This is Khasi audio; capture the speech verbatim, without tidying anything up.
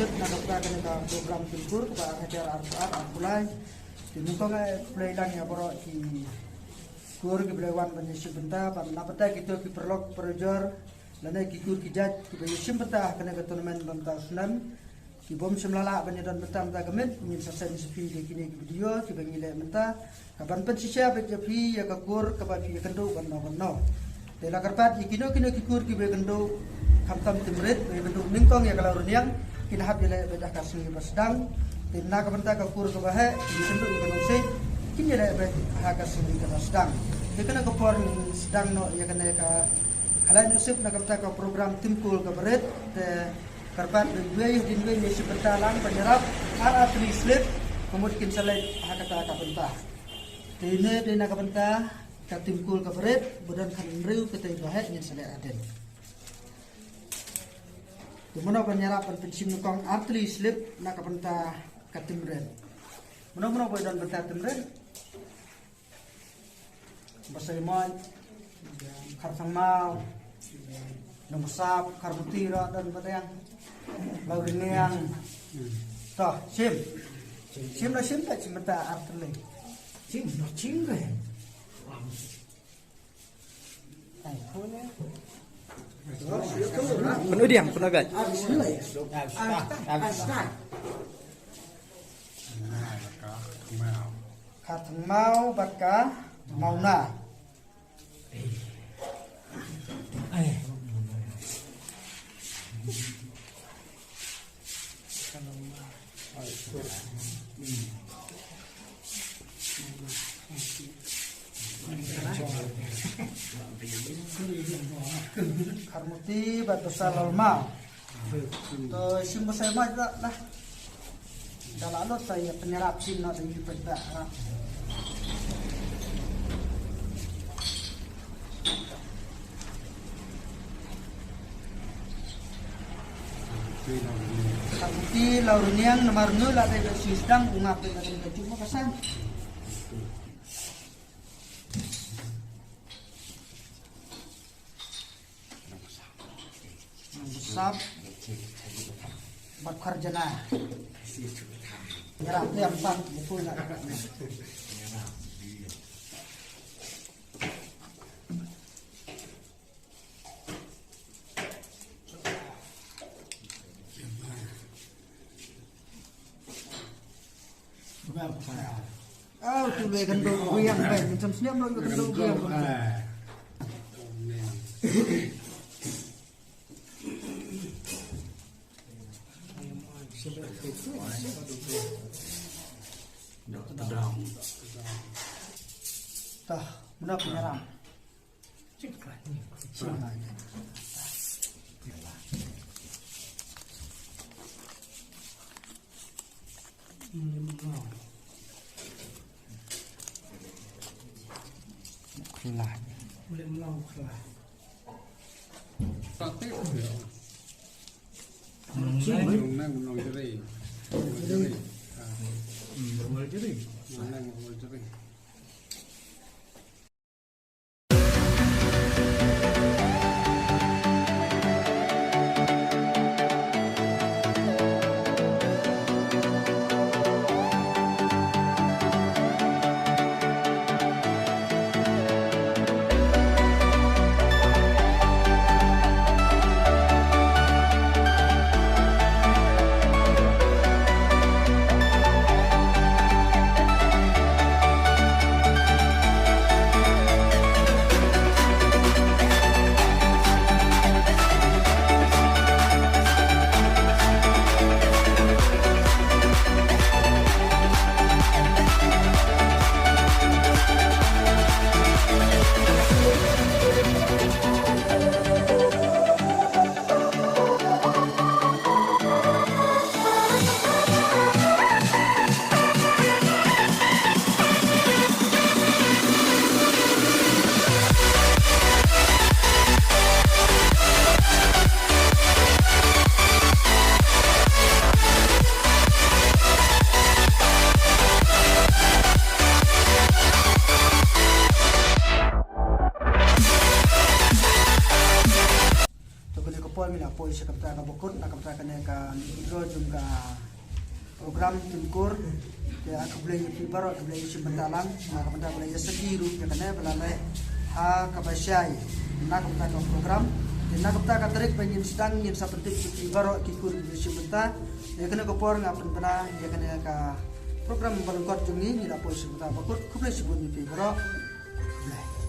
Na ka bynta kane ka program Tim Kur kaba ar hajar arphew ar arphew lai. Te nyngkong eh khublei lang ïa baroh ki kur kiba la wan ban ïashim bynta, bad na bynta kito ki paralok parajor lane ki kur ki jait kiba ïashim bynta ha kane ka tournament mynta u snem, ki bym shym la lah ban ïadon bynta mynta ka miet, ngin sa send sha phi da kine ki video kiba ngi leh mynta, ka ban pynshisha beit ïa phi ïa ka kur kaba phi ïakynduh ban no ban no. Te la kyrpad ïa kino kino ki kur kiba ïakynduh, khamtam Tim Rit ba ïakynduh nyngkong ïa ka Laurniang, kin hap ïaleh beit ha ka sngi ba sdang. Te na ka bynta ka kur kaba heh, kin ïakynduh ïa ka Nongsiej, kin ïaleh beit ha ka sngi kaba sdang. Te kane ka por ngin sdang noh ïa kane ka khlaiñ nusip na ka bynta ka program Tim Kur kaba rit. Te kyrpad ba iwei hadien iwei ngin shim bynta lang ban ïarap ar ar tylli slip, ka mut kin sa leit ha kata ka bynta. Te ine dei na ka bynta ka Tim Kur kaba rit, ba don khathynriew katei ba heh ngin sa leit hadien. Te mano ban ïarap ban pynshim nyngkong ar tylli slip na ka bynta ka Tim Rit. Mano mano ba don bynta Tim Rit? Basaiawmoit, Kharthangmaw, Nongbsap, Kharmuti ruh don bad ïa Laurniang. To, shim. Shim la shim ta shim bynta ar tylli. Shim, no shim ka. Ai, phone. Pyndiang, pyndiang. Kharthangmaw bad ka Mawna. Kharmuti bad Basalawlmaw. To shim Basaiawmoit lah. Da la lut sa ïa pynïarap shim noh da ïa pynta. Kharmuti Laurniang namar ngi la dei da shisdang u ngap da dei da juma ka san. Nongbsap bad Kharjana. Ïarap liam pang betul lah. Aw, tu le kan do wiang ben, macam snem lo kan do wiang. Tah, mano pynïarap? Sha ka bynta kaba kut, na ka bynta kane ka intro jong ka program Tumkur. Te khublei ïa phi baroh kiba la ïashim bynta lang, na ka bynta ba la ïasakhi ruh ïa kane ba la leh ha kaba shai na ka bynta ka program. Te na ka bynta ka tarik ba ngin sdang, ngin sa pyntip ïa phi baroh ki kur kiba la ïashim bynta. Ïa kane ka por nga pynbna ïa kane ka program ba lyngkot jong ngi, ngi la poi sha ka bynta ba kut. Khublei shibun ïa phi baroh. Khublei.